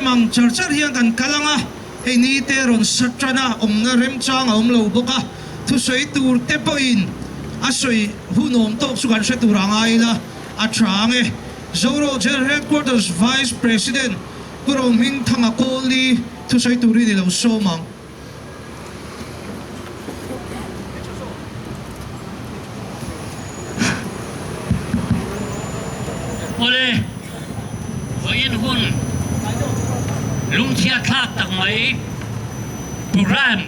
Rem ang char char hian kan kal ang a, hei ni te rawn sa tan a, awmna remchang a awm lo bawk a, thusawi tur te pawhin a sawi hun awm tawk chu kan hre tur a ngai ila a tha ang e. Zoro General Headquarters Vice President Pu Rohmingthanga Kawlni thusawi turin i lo sawm ang. Awle, vawiin hun lungchhiat thlak tak mai programme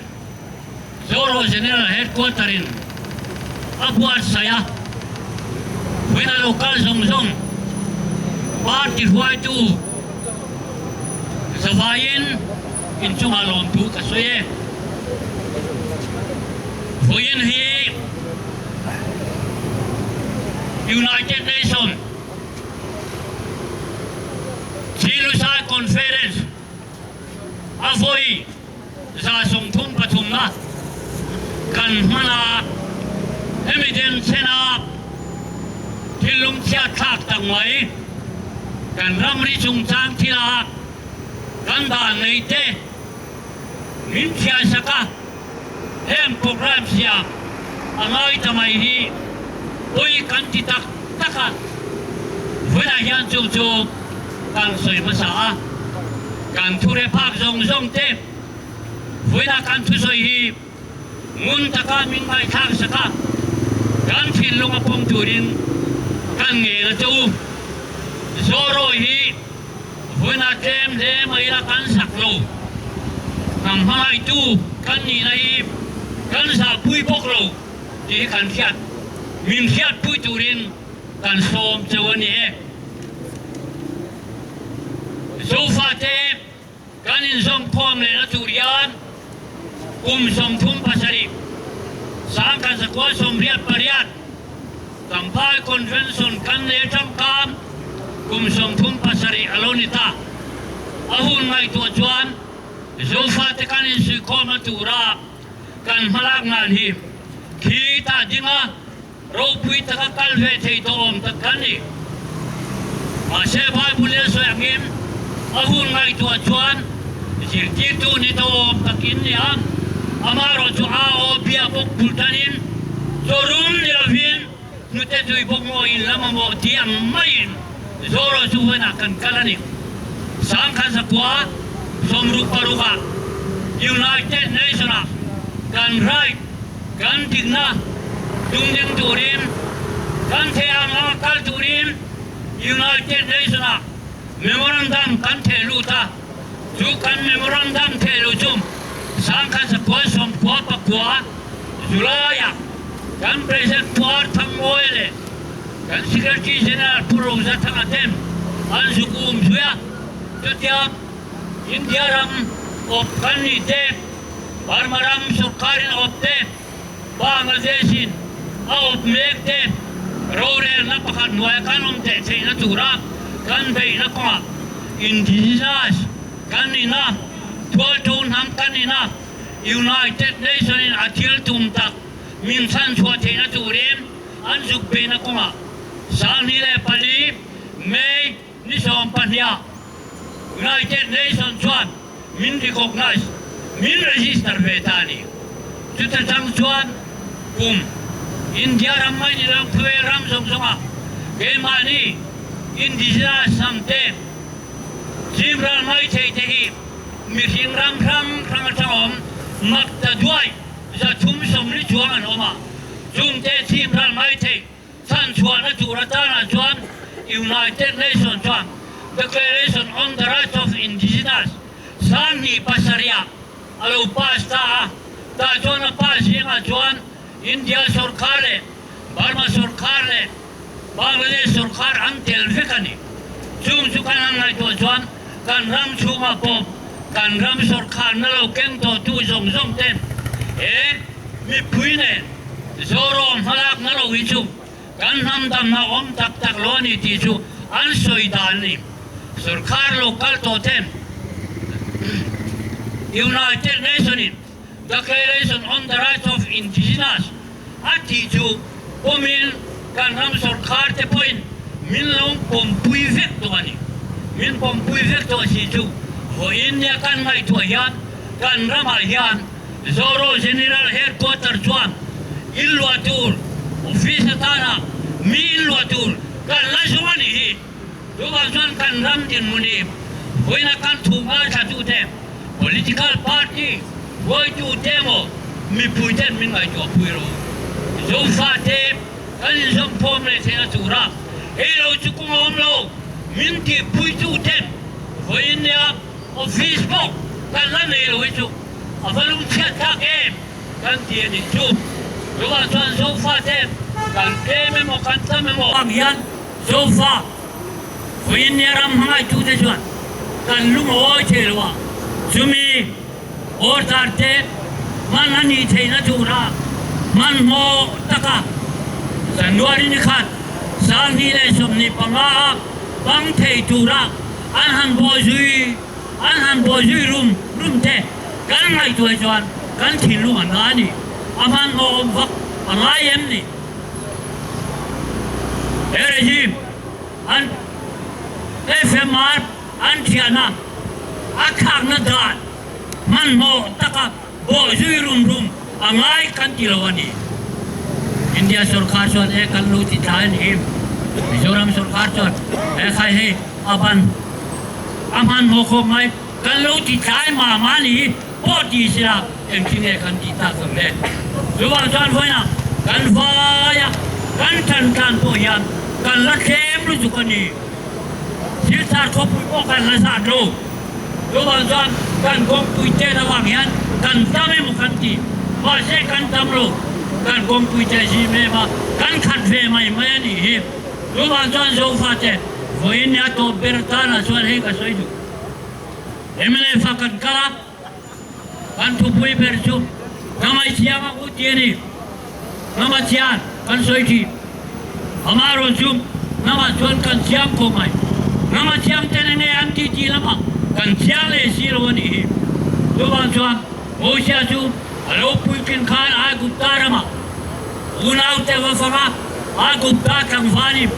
Zoro General Headquarter in a buatsaih a, vawiin a lo kal zawng zawng party hruaitu zavaiin inchungah lawmthu ka sawi e. Vawiin hi United Nation Chilusai Conference a vawi 33 na kan hman a, hemi den chhena thil lungchhiat thlak tak mai kan ramri chungchang thila kan dan nei te min thiaisak a, heng programme siam a ngai ta mai hi pawi kan ti tak tak a, vawiinah hian chu chu kan sawi hmasa a, kan thu re phak zawng zawng te vawiinah kan thusawi hi ngun taka min ngaihthlak sak a, kan thinlung a pawm turin kan ngel a che u. Zawrawi hi vawiinah tlem hle mai ila kan sak lo, hnam hmangaihtu kan nihna hi kan zahpui bawk lo tih hi kan hriat, min hriatpui turin kan sawm cheu a ni e. Zofate. Kan inzawmkhawm lehna tur hian kum 37, 1988 Champhai Convention kan nei atang khan kum 37 a lo ni ta. A hun ngaihtuah chuan Zofate kan insuihkhawmna tura kan hmalak nan hi khi tah dinga Ropui taka kal ve thei tawh awm tak kan ni. Mahse Bible in a sawi angin a hun ngaihtuah chuan zirtirtu ni tawh awm takin ni a, amaherawh chu a aw bia bawk bul tanin chawrum ni lovin hnute tui bawk maw in la mamawh ti ang maiin Zoro chu huanah kan kal a ni. 1966 ah United Nation ah kan right Kan dikna tungding turin, kan thei ang anga kal turin United Nation ah memorandum kan theh lut a, chu kan memorandum theh luh chu 1999 July ah kan President Pu Arthur Moe leh kan Secretary General Pu Rosa Thanga ten an zuk um zui a, chutia India ram awp kan nih te, Burma ram sorkarin a awp te, Bangladesh in a awp mek te, rorelna pakhat hnuaia kan awm teh theihna tura kan beihna kawngah indigenous kan nihna, tualtho hnam kan nihna, United Nation in a thil tum tak min chhanchhuah theihna turin an zuk beihna kawngah 24 May ni 12 ah United Nation chuan min recognise, min register ve ta a ni. Chuta chang chuan kum India ram mai ni lo khawvel ram zawng zawngah keimahni indigenous hnam te chim ral mai thei te hi mihring ram hrang hrang atang awm mak ta duai 340 chuang an awm a, chungte chim ral mai thei Chhanchhuahna tur atanah chuan United Nations chuan Declaration on the Rights of Indigenous 2007 ah a lo pass ta a, tah chuan a pass zingah chuan India sorkar leh Burma sorkar leh Bangladesh sorkar an tel vek a ni. Chung chu kan han ngaihtuah chuan kan ram chhungah pawh kan ram sorkarna lo keng tawhtu zawng zawng ten he mipui nen Zoram hmalakna lo hi chu kan hnam damna awm tak tak lo a ni tih chu an sawi dan a ni. Sorkar lo kal tawh ten United Nation in Declaration on the Rights of Indigenous a tih chu pawmin kan ram sorkar te pawhin min lo pawmpui vek tawh a ni. Min pawmpui vek tawh si chu Vawiin nia kan ngaihtuah hian kan ramah hian Zoro General Headquarter chuan in luah tur office atana mi in luah tur kan la zawng a nih hi. Chuvang chuan kan ram dinhmun hi vawiina kan thu ngaithlatute political party hruaitute emaw mipuiten min ngaihtuah pui rawh u. Zofate kan inzawmkhawm leh theihna tura hei lo chu kawng a awm lo min tihpuituten vawiin nia office pawh kan la nei lo hi chu a va lungchhiat thlak em kan ti a nih chu. Chuvang chuan Zofate kan tlem emaw kan tam emaw ang hian Zofa vawiin nia ram hmangaihtute chuan kan lung a awi thei lo a, chumi order te hman a nih theihna tura hmanhmawh taka January ni khat 2025 a bang thei tura an han bawhzui an han bawhzui rum rum te kan ngaihtuah chuan kan thinlung a na a ni. A hmanhmawh awm vak a ngai em ni? He regime an FMR an thiahna a thlakna dan hmanhmawh taka bawhzui rum rum a ngai kan ti lo a ni. India sorkar chuan he kan lo ti thlai a ni. Mizoram sorkar chuan he khai hei a ban a hmanhmawh khawp mai kan lo ti thlai mah mah a ni. Pawh ti sila engtin nge kan tih tak ang le? Chuvang chuan vawiinah kan vaia kan tan tan pawh hian kan la thlem lutuk a ni. Silchar khawpui pawh kan la zat lo. Chuvang chuan kan kawngpui te avang hian kan tam emaw kan ti. Mahse kan tam lo. Kan kawngpui te zim em a, kan khat ve mai mai a nih hi. Chuvang chuan Zofate vawiin nia tawp ber tanah chuan hei ka sawi duh. Mnf a kan kal a, kan thupui ber chu Hnamai Thiang a u ti a ni. Hnama thian kan sawi thin. Amaherawh chu hnamah chuan kan thiang khawp mai. Hnama thiang ten enge an ti tih lamah kan thiang leh si lo a nih hi. Chuvang chuan Mosia chu a lo puitlin khan Aigupta ramah unaute va fang a, Aigupta tlangvalin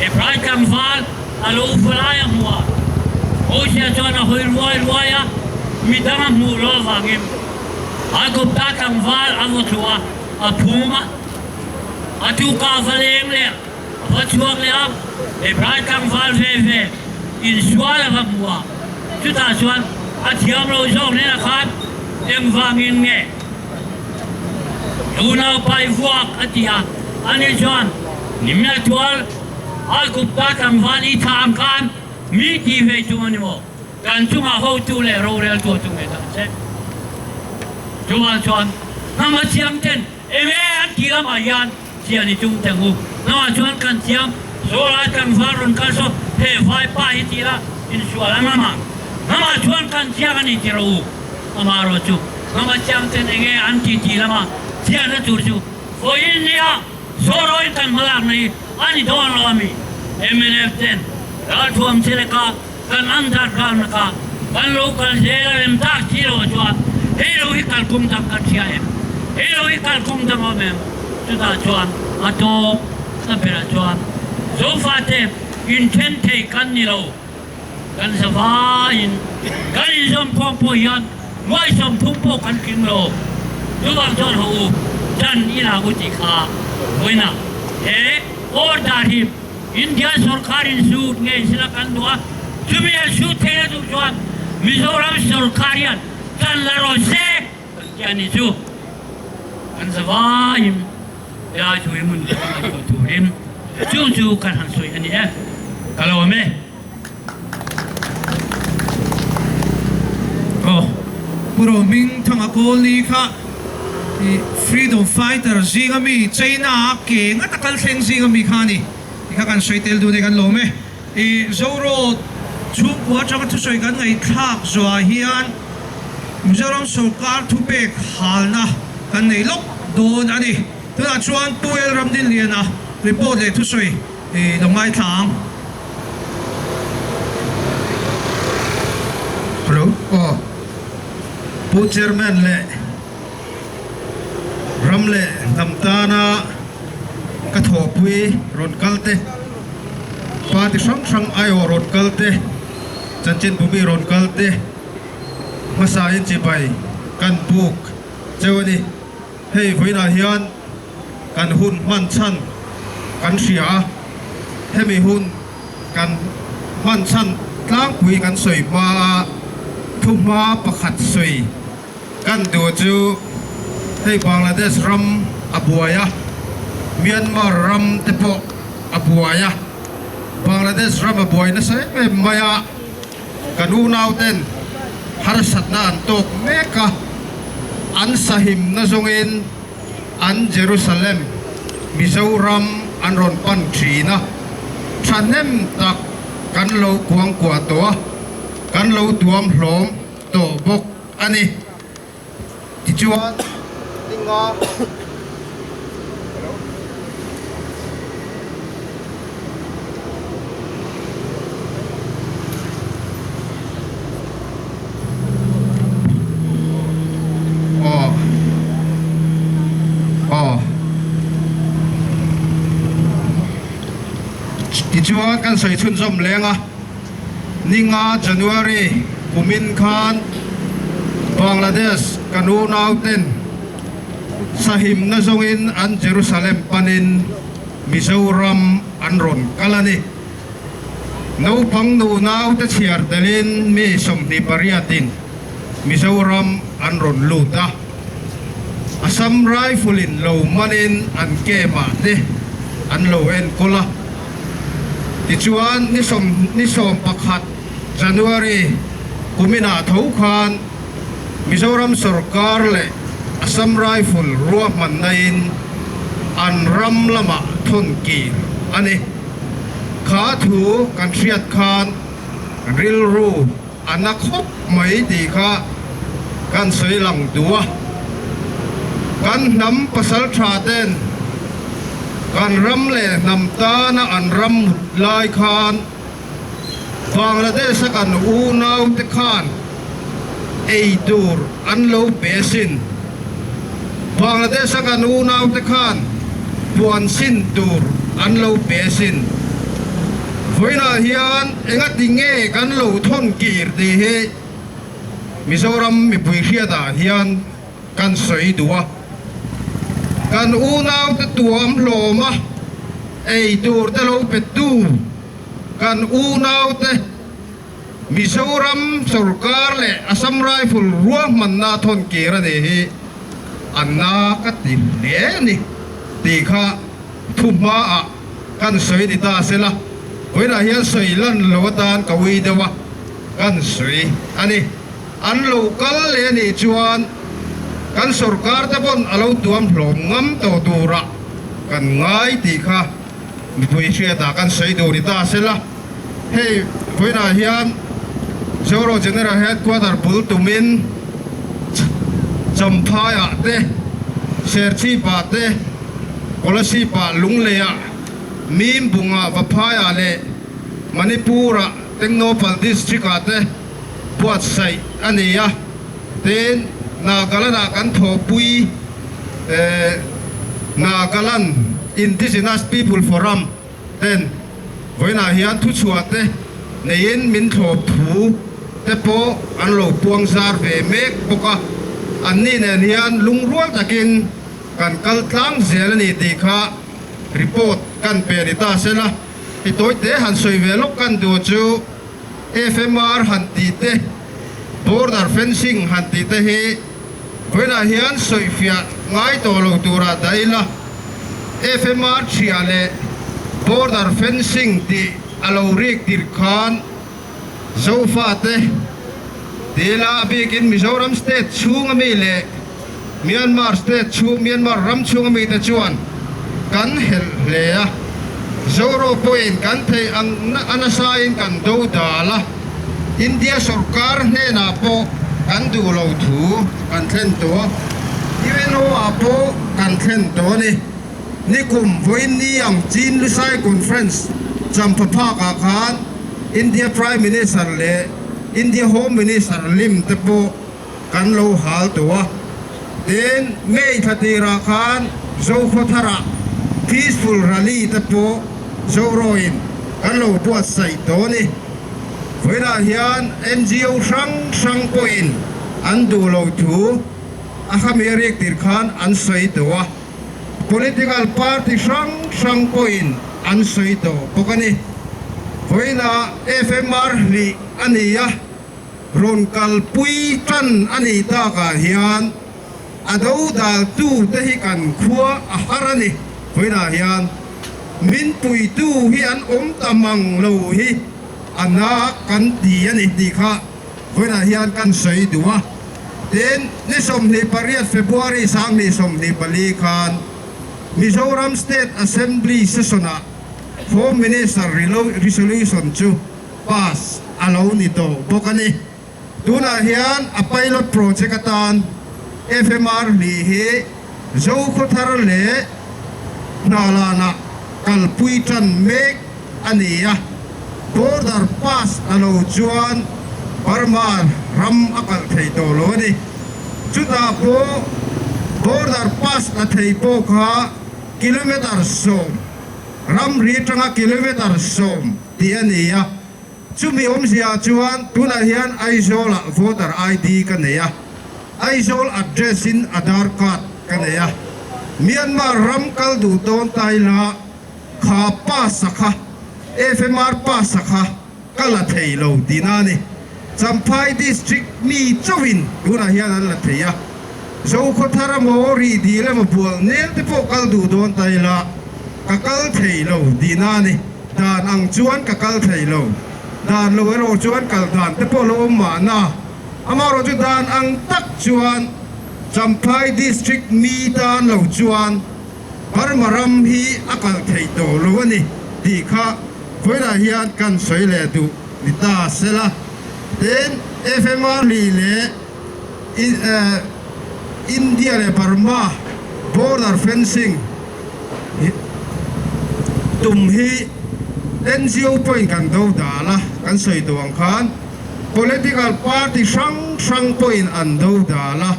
Hebrai tlangval a lo va lai a hmu a. Mosia chuan a hawi ruai ruai a, mi dang a hmuh lo avangin Aigupta tlangval a vaw thlu a, a phum a. A tuka va leng leh a va chhuak leh a, Hebrai tlangval ve ve insual a va hmu a. Chutah chuan a thiam lo zawk hnenah khan engvangin nge Unau pai vuak a ti a, ani chuan Nimel tual Aigupta tlangval i thah ang khan mi ti ve tum a ni maw? Kan chungah hotu leh roreltu a tum ve ta che. Chuvang chuan hnam a thiam ten enge an tih lamah hian thian i tum teng u. Hnamah chuan kan thiam Zawlai tlangval rawn kal saw he vaipa hi ti la insual ang lamah hnamah chuan kan thiang a ni ti rawh u. Amaherawh chu hnam a chiang ten enge an ti tih lama thianna tur chu vawiin nia Zawrawiin kan hmalakna hi a ni dawn lo a mi? Mnf ten ralthuam che leka kan underground laka kan lo kal zel a rem tak si lo chuan hei lo hi kalkawng dang kan hria em? Hei lo hi kalkawng dang awm em? Chutah chuan a tawp na berah chuan Zofate inthen thei kan ni lo. Kan zavaiin kan inzawmkhawm pawh hian nuai 30 pawh kan tling lo. Chuvang chuan haw u, chan i lak u tih kha vawiinah he order hi India sorkarin sut ngei sela kan duh a, chumi an sut theihna duh chuan Mizoram sorkar hian chan la rawh se kan ti a ni chu. Kan zavaiin helai thu hi hmun leh hmun ngaihtuah turin chung chu kan han sawi a ni e. Ka lawm e. Aw, Pu Rohming Thanga Kawlni kha i Freedom Fighter zinga mi China a ke ngat a kal thleng zinga mi kha a ni. Ti kha kan sawi tel dun e kan lawm e. I Zoro chhungkua atanga thusawi kan ngaihthlak zuah hian Mizoram sawrkar thupek halna kan nei lawk dawn a ni. Tunah chuan Pu El Ramdinliana report leh thusawi i lo ngaithla ang. Hello, aw Pu Chairman leh ram leh hnam tana ka thawhpui rawn kal te, party hrang hrang aiawh rawn kal te, chanchinbumi rawn kal te. Hmasain chibai kan buk cheu a ni. Hei vawiinah hian kan hun hman chhan kan hria a, hemi hun kan hman chhan tlangpui kan sawi hma a thuhma pakhat sawi kan duh chu hei Bangladesh ram a buai a, Myanmar ram te pawh a buai a, Bangladesh ram a buai nasa em em mai a. Kan unauten harsatna an tawk mek a, an sahimna zawngin an Jerusalem, Mizoram an rawn pan thin a, thahnem tak kan lo kuangkuah tawh a, kan lo tuam hlawm tawh bawk a ni. Tichuan, ninga Aw. Aw. Tichuan kan sawi chhunzawm leng a. Ninga January kumin khan Bangladesh kan unauten sahimna zawngin an Jerusalem panin Mizoram an rawn kal a ni. Naupang nu naute chhiar telin mi 28 in Mizoram an rawn lut a. Assam Rifle in lo manin an camp ah te an lo enkawl a. Tichuan, ni ni 11 January kuminah tho khan Mizoram sorkar leh Assam Rifle ruahmannain an ram lamah thawn kir a ni. Kha thu kan hriat khan rilru a na khawp mai tih kha kan sawi lang duh a. Kan hnam pasal tha ten kan ram leh hnam tana an ram mut lai khan Bangladesh a kan unau te khan ei tur an lo pe sin. Bangladesh a kan unau te khan puan sin tur an lo pe sin. Vawiinah hian engati nge kan lo thawn kir tih hi Mizoram mipui hriatah hian kan sawi duh a. Kan unau te tuam hlawm a, ei tur te lo pe tu kan unau te Mizoram sorkar leh Assam Rifle ruahmanna thawn kir a nih hi a na ka ti hle a ni tih kha thu hmaah kan sawi ni ta se la, vawiinah hian sawi lan lo atan ka ui deuh a, kan sawi a ni. An lo kal leh a nih chuan kan sorkar te pawn a lo tuam hlawm ngam tawh turah kan ngai tih kha mipui hriatah kan sawi duh ni ta se la. Hei vawiinah hian Zoro General Headquarter bul tumin Champhaiah te, Serchhipah te, Kolasipah, Lungleiah, Mimbungah, Vaphaiah leh Manipurah Tengnoupal District-ah te buatsaih a ni a. Tin, Nagaland-ah kan thawhpui Nagaland Indigenous People Forum ten vawiinah hian thuchhuah te neiin min thlawp thu te pawh an lo puang zar ve mek bawk a, anni nen hian lungrual takin kan kal tlang zel a ni tih kha report kan pe ni ta se la, ti tawi te han sawi ve lawk kan duh chu FMR han tih te, border fencing han tih te hi vawiinah hian sawifiah ngai tawh lo turah dah ila. FMR chhia leh border fencing tih a lo rik tirh khan Zofate tila a bikin Mizoram state chhunga mi leh Myanmar state chhung Myanmar ram chhunga mite chuan kan helh hle a, Zoro pawhin kan theih ang a nasain kan do dal a, India sorkar hnenah pawh kan duh lo thu kan thlen tawh a, UNO ah pawh kan thlen tawh a ni. Nikum vawiin ang Chin Lusai Conference champha phak ah khan India Prime Minister leh India Home Minister lim te pawh kan lo hal tawh a. Tin, May thla tirah khan Zokhawtharah Peaceful Rally te pawh Zorawiin kan lo buatsaih tawh a ni. Vawiinah hian NGO hrang hrang pawhin. an duh lo thu a khami a rik tir khan an sawi tawh a, political party hrang hrang pawhin an sawi tawh bawk a ni. Vawiinah FMR hlih a ni a, rawn kalpui tan a nih takah hian a dodaltu te hi kan khua a har a ni. Vawiinah hian min puitu hi an awm ta mang lo hi a na kan ti a ni tih kha vawiinah hian kan sawi duh a. Tin, ni 28 February 2024 khan Mizoram State Assembly Session-ah Home Minister Resolution chu pass a lo ni tawh bawk a ni. Tunah hian a pilot project atan FMR hlih hi Zokhawthar leh Hnalanah kalpui tan mek a ni a, border pass a lo chuan Burma ram a kalh thei tawh lo a ni. Chutah pawh border pass la thei pawh kha kilometre 10, ramri atanga kilometre 10 tih a ni a. Chumi awmzia chuan tunah hian Aizawl-ah voter ID ka nei a, Aizawl address in Aadhaar card ka nei a, Myanmar ram kal duh dawn ta ila kha pass a kha, FMR pass a kha ka la thei lo tihna a ni. Champhai district mi chauhin tunah hian an la thei a, Zokhawthar emaw Rihdil emaw Bualnel te pawh kal duh dawn ta ila ka kal thei lo tihna a ni. Dan ang chuan ka kal thei lo. Dan lo erawh chuan kal dan te pawh lo awm mahna. Amaherawh chu dan ang tak chuan Champhai District mi tan lo chuan Burma ram hi a kal thei tawh lo a ni tih kha vawilah hian kan sawi leh duh ni ta sela. Tin, FMR li leh India leh Burma border fencing Tum hi NGO pawhin kan do dal a, kan sawi duh ang khan political party hrang hrang pawhin an do dal a,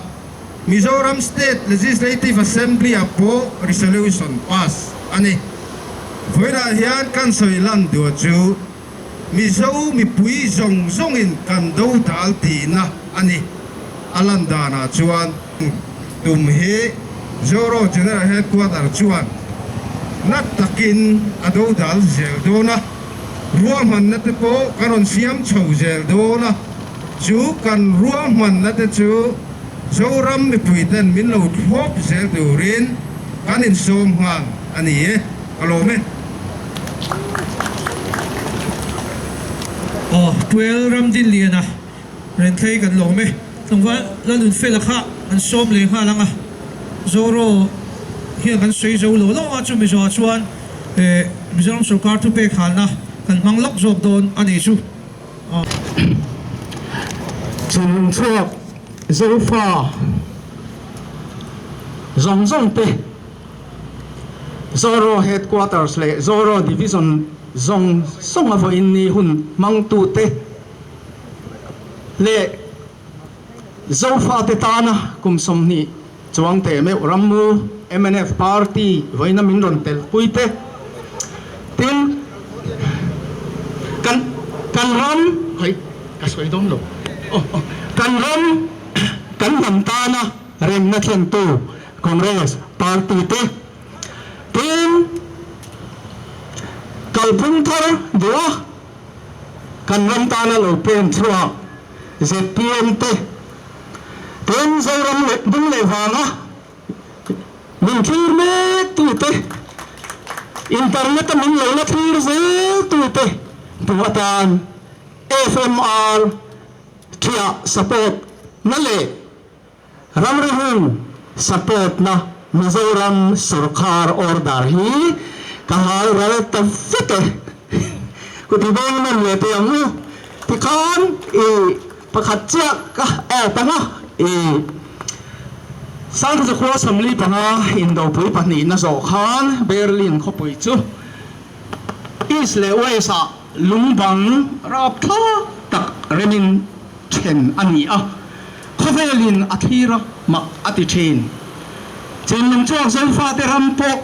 Mizoram State Legislative Assembly ah pawh resolution pass a ni. Vawiinah hian kan sawi lan duh chu Mizo mipui zawng zawngin kan do dal tihna a ni. A lan danah chuan tum hi Zoro General Headquarter chuan nat takin a do dal zel dawn a, ruahmanna te pawh kan rawn siam chho zel dawn a, chu kan ruahmanna te chu Zoram mipui ten min lo thlawp zel turin kan insawm nghal a ni e. Ka lawm e. Aw, Puel Ramdinliana Renthlei kan lawm e. Tlangval Lalnunfela kha an sawm leh nghal ang a, Zoro hian kan sawi zo lo lo a, chumi zawhah chuan Mizoram sawrkar thupek halna kan hmang lawk zawk dawn a nih chu. Chhung chhuak Zofa zawng zawng te Zoro Headquarters leh Zoro Division zawng zawng a vawiin ni hun hmangtute leh Zofate tana kum 20 chuang teh meuh rammu mnf Party vawiina min rawn telpui te tin kan kan ram hei ka sawi dawn lo kan ram kan hnam tana remna thlentu Congress Party te tin kalphung thar duh a kan ram tana lo pen chhuak zpm te tin Zoram leh ding leh vanga min thlir mek tu te internet a min lo la thlir zel tu te hmuh atan FMR thiah support na leh Ramri hun support na Mizoram sawrkhar order hi ka hal ral ta vek e. Kuti veng nawn leh teh ang u. Tikhan i pakhat chiah ka add ang a, i 1945 Indopui pahnihna zawh khan Berlin khawpui chu East leh West ah lungbang rapthlak tak remin then a ni a. Khawvelin a thlir a, mak a ti thin. Chenlung chhuak Zofate ram pawh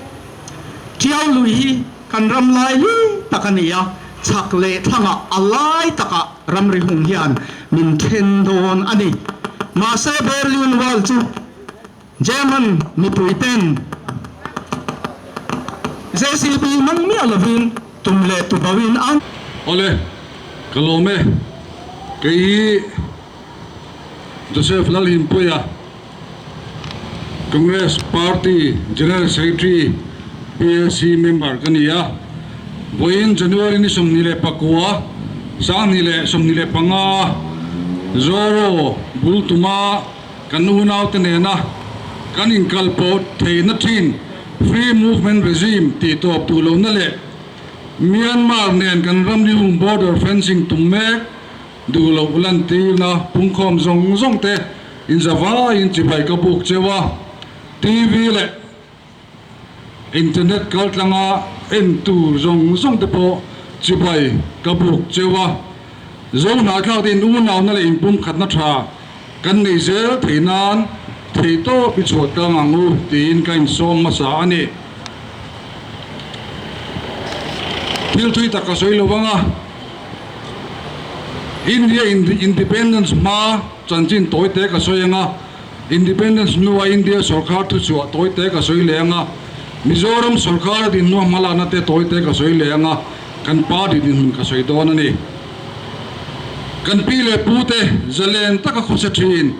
Tiau lui hi kan ram lai li tak a ni a, chhak leh thlangah a lai takah ramri hung hian min then dawn a ni. Mahse Berlin Wall chu German mipui ten JCB hmang miah lovin tum leh tubauhin an. Awle, ka lawm e. Kei hi Joseph Lalhimpuia, Congress Party General Secretary, PAC member ka ni a. Vawiin January ni 29, 2025, Zoro bul tuma kan unaute nena kan inkalpawh theihna thin Free Movement Regime tih tawp duh lohna leh Myanmar nen kan ramri border fencing tum mek duh loh lantirna pungkhawm zawng zawng te inzavaiin chibai ka buk cheu a, TV leh Internet kaltlanga en tur zawng zawng te pawh chibai ka buk cheu a, Zo hnahthlak te in unauna leh inpumkhatna tha kan nei zel thei nan theihtawp i chhuah tlang ang u tiin ka insawm hmasa a ni. Thil thui tak ka sawi lo vang a, India Independence hma chanchin tawi te ka sawi ang a, Independence hnua India sawrkar thuchhuah tawi te ka sawi leh ang a, Mizoram sawrkar a din hnua hmalakna te tawi te ka sawi leh ang a, kan party dinhmun ka sawi dawn a ni. Kan pi leh pu te zalen taka khawsa thin,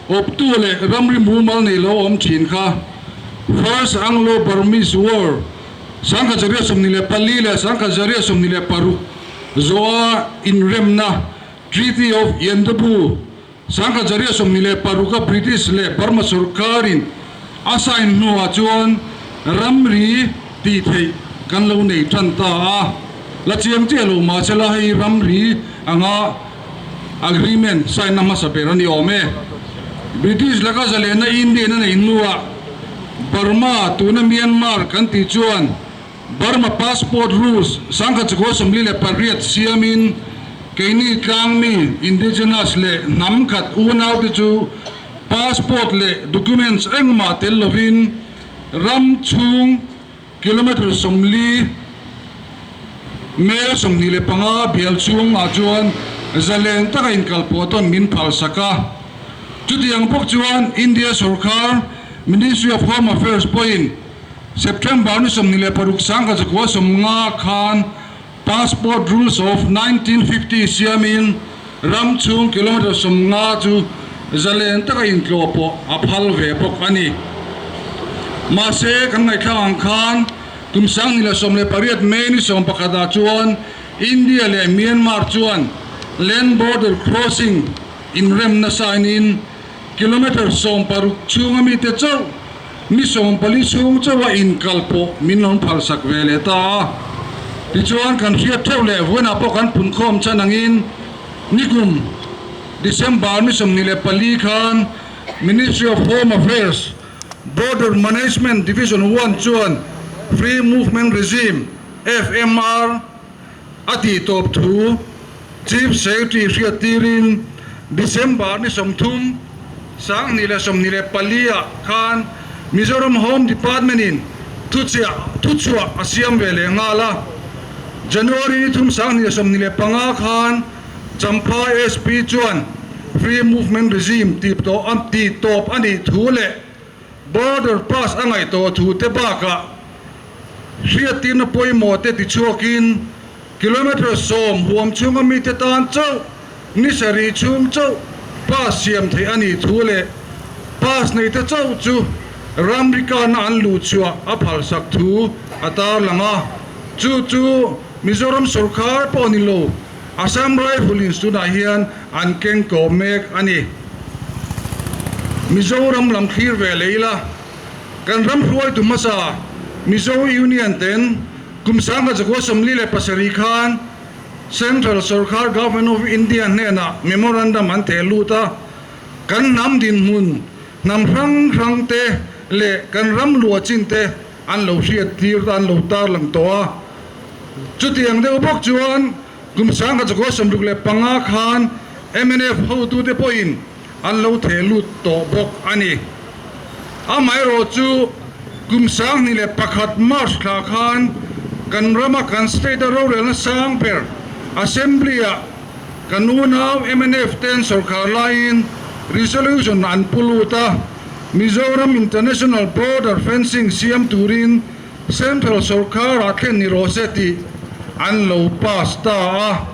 awptu leh ramri mumal nei lo awm thin kha First Anglo-Burmese War 1824 leh 1826 zawha inremna Treaty of Yandabu 1826 a British leh Burma sorkarin a sign hnuah chuan ramri tih theih kan lo nei tan ta a, la chiang chiah lo mahsela hei ramri anga agreement sign na hmasa ber a ni awm e. British laka zalenna Indian a neih hnuah Burma tuna Myanmar kan tih chuan Burma passport rules 1948 siamin keini tlangmi, indigenous, leh hnam khat unaute chu passport leh documents engmah tel lovin ram chhung kilometre 40 mel 25 bial chhungah chuan zalen taka inkalpawh tawn min phalsak a. Chutiang bawk chuan India sorkar Ministry of Home Affairs pawhin September ni 26 1950 khan Passport Rules of 1950 siamin ram chhung kilometre 50 chu zalen taka intlawh pawh a phal ve bawk a ni. Mahse, kan ngaihthlak ang khan kum 2018 May ni 11 ah chuan India leh Myanmar chuan Land Border Crossing inremna sign in kilometre 60 chhunga mite chauh Ni 14 chhung chauha inkal pawh min rawn phalsak ve leh ta a. Tichuan kan hriat theuh leh vawiinah pawh kan punkhawm chan angin nikum December ni 24 khan Ministry of Home Affairs Border Management Division One chuan Free Movement Regime, FMR, a tih tawp thu Chief Secretary hriat tirin December ni 30, 2024 ah khan Mizoram Home Department in thuchiah thuchhuah a siam ve leh nghal a. January ni 3, 2025 khan Champhai SP chuan Free Movement Regime tih tawp a nih thu leh Border pass a ngaih tawh thu te bakah hriattirna pawimawh te tichhuakin kilometre 10 huam chhunga mite tan chauh ni sarih chhung chauh pass siam theih a nih thu leh pass neite chauh chu ramri kana an luh chhuah a phalsak thu a tarlang a. Chu chu Mizoram sawrkar pawh ni lo Assam Rifle in tunah hian an keng kawh mek a ni. Mizoram lam thlir ve leh ila, kan ram hruaitu hmasa Mizo Union ten kum 1947 khan Central Sawrkar Government of India hnenah Memorandum an theh lut a, kan hnam dinhmun, hnam hrang hrang te leh kan ram luah chin te an lo hriat tir an lo tarlang tawh a. Chutiang deuh bawk chuan kum 1965 khan mnf hotute pawhin an lo theh lut tawh bawk a ni. Amaherawh chu kum 2001 March thla khan kan rama kan state a rorelna sang ber Assembly-ah kan unau mnf ten sawrkar laiin Resolution an pu lut a, Mizoram International Border Fencing siam turin Central sorkar-ah thlen ni rawh se tih an lo pass ta a.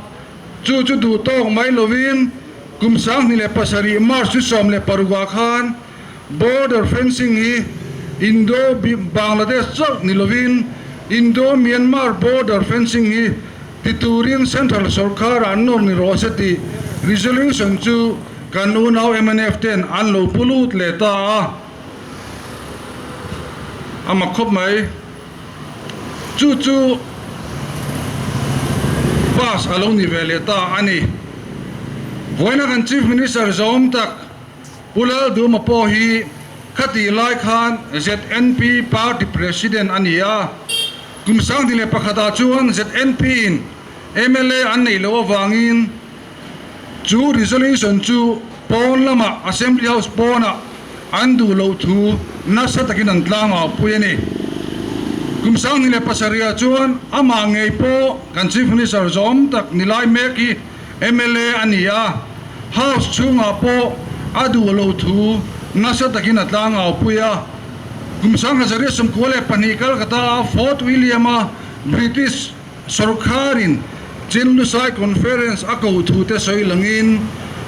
Chu chu duh tawk mai lovin kum 2007 March ni 16 ah khan Border fencing hi Indo-Bangladesh chauh ni lovin Indo-Myanmar border fencing hi ti turin Central sorkar-ah nawr ni rawh se tih resolution chu kan unau mnf ten an lo pu lut leh ta a. A mak khawp mai. Chu chu pass a lo ni ve leh ta a ni. Vawiina kan Chief Minister zawm tak Pu Lalduma pawh hi khatih lai khan ZNP party president a ni a. Kum 2001 ah chuan ZNP in mla an neih loh avangin chu resolution chu pawn lamah Assembly House pawnah an duh loh thu nasa takin an tlang au pui a ni. Kum 2007 ah chuan amah ngei pawh kan Chief Minister zawm tak ni lai mek hi mla a ni a, House chhungah pawh a duh loh thu nasa takin a tlang au pui a. Kum 1992 Calcutta-a Fort William-a British Sorkharin Chin Lusai Conference a ko thu te sawi langin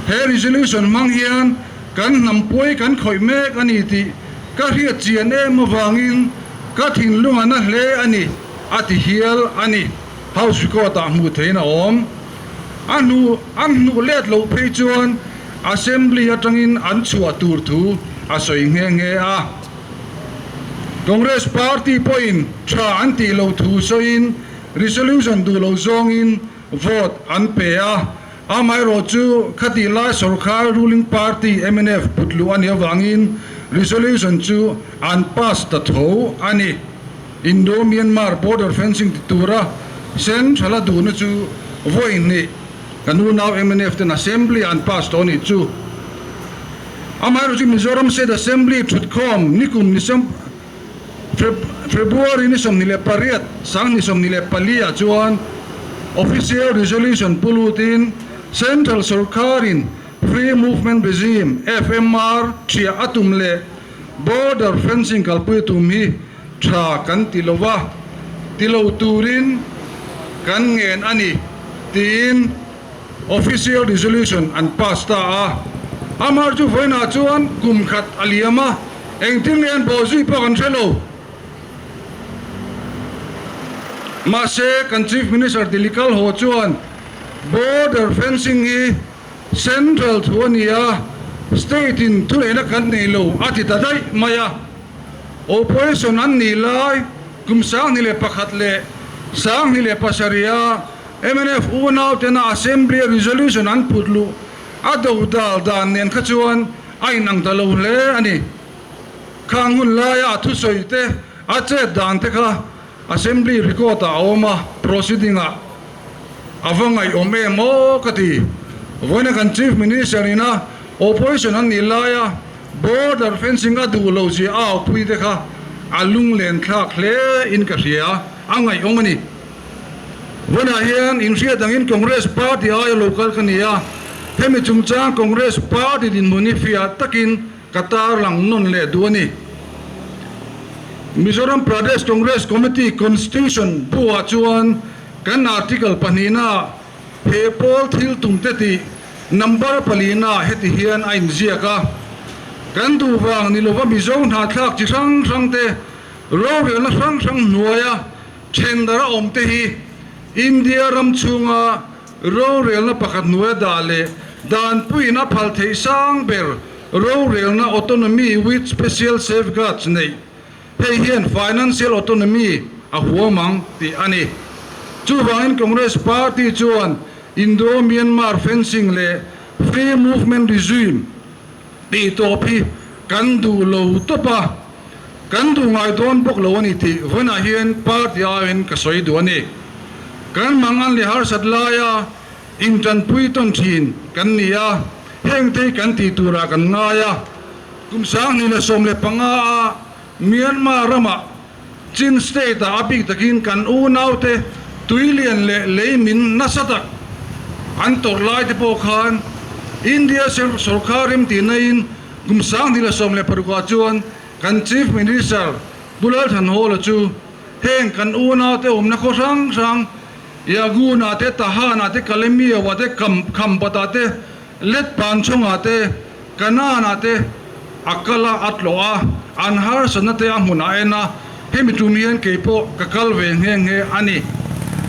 he resolution hmang hian kan hnam pawi kan khawih mek a ni tih ka hriat chian em avangin ka thinlung a na hle a ni, a ti hial a ni. House record-ah hmuh theihin a awm. A hnu an hnuh let loh phei chuan Assembly atangin an chhuah tur thu a sawi nghe nghe a. Congress party pawhin tha an tih loh thu sawiin resolution duh lo zawngin vote an pe a, amaherawhchu khatih lai sorkar ruling party mnf putluh a nih avangin resolution chu an pass ta tho a ni. Indo-Myanmar border fencing ti tura Central a duhna chu vawi hnih kan unau mnf ten Assembly an pass tawh a nih chu. Amaherawhchu Mizoram State Assembly thutkhawm nikum ni February ni 28, 2024 ah chuan Official Resolution pu lutin Central sorkarin Free Movement Regime, FMR, thiah a tum leh Border fencing kalpui tum hi tha kan ti lo va, ti lo turin kan ngen a ni, tiin official resolution an pass ta a. Amar chu vawiinah chuan kum khat a liam a, engtin nge an bawhzui pawh kan hre lo. Mahse, kan Chief Minister Dilikal haw chuan border fencing hi Central thu a ni a, state in thuneihna kan nei lo a ti ta daih mai a. Opposition an nih lai kum 2001 leh 2007 a mnf unau tena Assembly a resolution an put luh a do dal dan nen kha chuan a inang ta lo hle a ni. Khang hun laia a thusawi te, a chet dan te kha Assembly record ah a awm a, proceeding ah a va ngaihawm em aw ka ti. Vawiina kan Chief Minister in a opposition an nih laia border fencing a duh lo zia a aupui te kha a lunglen thlak hle in ka hria, a ngaihawm a ni. Vawiinah hian inhriat angin Congress party aia local ka ni a, hemi chungchang Congress party dinhmun hi fiah takin Ka tarlang nawn leh duh a ni. Mizoram Pradesh Congress Committee Constitution buah chuan kan Article pahnihna he pawl thil tum te tih number palina heti hian a inziak a, Kan duh vang ni lova Mizo hnahthlak chi hrang hrang te rorelna hrang hrang hnuaia thendara awm te hi India ram chhunga Rorelna pakhat hnuaia dah leh danpuiin a phal theih sang ber rorelna autonomy with special safeguards neih hei hian financial autonomy a huam ang tih a ni. Chuvangin Congress party chuan Indo-Myanmar fencing leh free movement regime tih tawp hi kan duh lo tawp a, kan duh ngai dawn bawk lo a ni tih vawiinah hian party aiin ka sawi duh a ni. Kan mangan leh harsat laia intanpui tawn thin kan ni a, hengte hi kan tih turah kan ngai a. Kum 2015 a Myanmar ramah Chin State ah a bik takin kan unaute tuilian leh leimin nasa tak an tawrh lai te pawh khan India sorkar remtihna in kum 2016 ah chuan kan Chief Minister Pu Lalthanhawla chu heng kan unaute awmna khaw hrang hrang Yagun-ah te, Tahan-ah te, Kalemiau-ah te, Khampat-ah te, Letpanchhawng-ah te, Kanaan-ah te a kal a, a tlawh a, an harsatna te a hmunah a en a, hemi tum hian kei pawh ka kal ve nghe nghe a ni.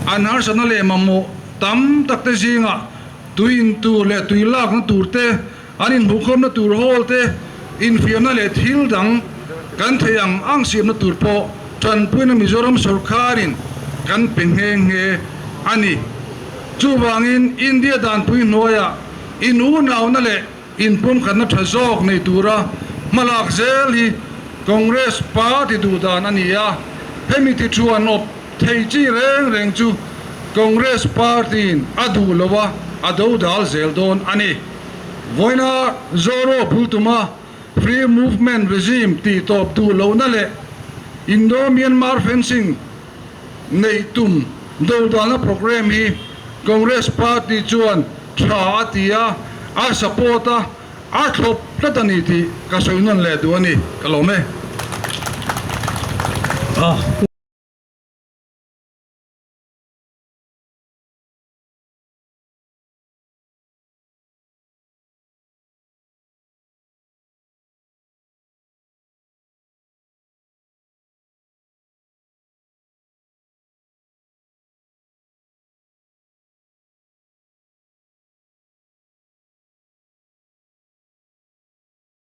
An harsatna leh mamawh tam tak te zingah tui in tur leh tui lakna tur te, an inhmuhkhawmna tur hall te, infiamna leh thil dang kan theih ang ang siamna tur pawh tanpuina Mizoram sawrkharin kan pe nghe nghe a ni. Chuvangin India danpui hnuaiah inunauna leh inpumkhatna tha zawk nei tura hmalak zel hi Congress party duhdan a ni a, hemi ti thuan awp thei chi reng reng chu Congress party-in a duh lo a, a dodal zel dawn a ni. Vawiina Zoro bultuma Free Movement Regime tih tawp duh lohna leh Indo-Myanmar fencing neih tum dodalna programme hi Congress party chuan tha a ti a, a support a, a thlawp tlat a ni tih ka sawi nawn leh duh a ni. Ka lawm e.